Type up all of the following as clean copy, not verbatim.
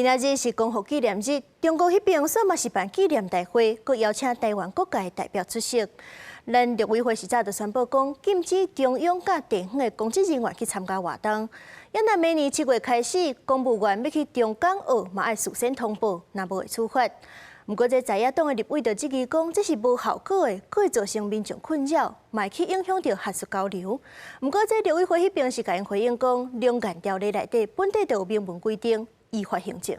今仔日是光復紀念日，中國彼邊煞嘛是辦紀念大會，閣邀請臺灣各界代表出席。咱陸委會是早就宣布講，禁止中央佮地方的公職人員去參加活動。猶若明年7月開始，公務員欲去中港澳，嘛愛事先通報，若無會處罰。毋過，這在野黨的立委就質疑講，這是無效果的，閣會造成民眾困擾，嘛會去影響著學術交流。毋過，這陸委會彼邊是共𪜶回應講，兩岸條例內底本底就有明文規定，依法行政。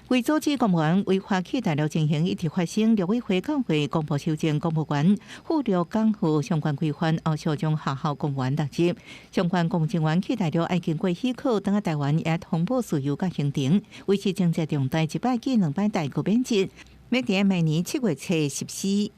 為阻止公務員違法去大陸情形一直發生，陸委會九月公布修正公務員赴陸港澳相關規範，後續將學校公務員納入。相關公務員去大陸愛經過許可，轉來臺灣也通報事由佮行程，維持政策重大一擺至兩擺大過免責，欲佇明年7月初實施。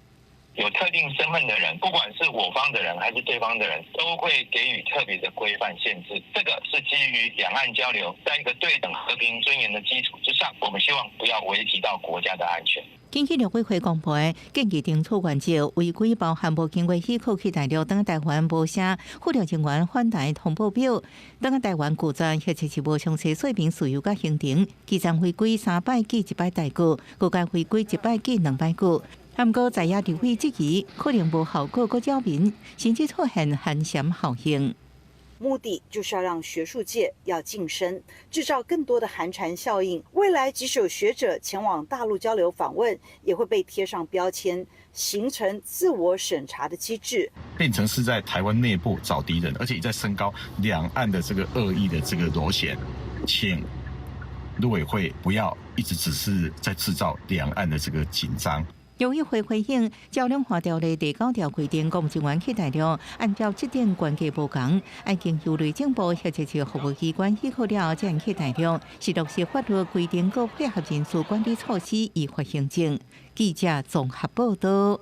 有特定身份的人，不管是我方的人還是對方的人，都會給予特別的規範限制。這個是基於兩岸交流，在一個對等、和平、尊嚴的基礎之上，我們希望不要危及到國家的安全。根據陸委會公布的建議懲處原則，違規包含無經過許可去大陸轉來臺灣無寫赴陸人員返台通報表，轉來臺灣拒絕或者是無詳細說明事由佮行程，基層違規三擺記一擺大過，高階違規一擺記兩擺過。毋過在野立委質疑，可能無效果，閣擾民，甚至出現寒蟬效應。目的就是要讓學術界要噤聲，製造更多的寒蟬效應。未來即使有學者前往大陸交流訪問，也會被貼上標籤，形成自我審查的機制，變成是在台灣內部找敵人，而且也在升高兩岸的這個惡意的這個螺旋。請陸委會不要一直只是在製造兩岸的這個緊張。陸委會回應，照兩岸條例第九條規定，公務員去大陸，按照職等權級無仝，愛經由內政部或者是服務機關許可了後，才能去大陸，是落實法律規定，閣配合人事管理措施，依法行政。記者綜合報道。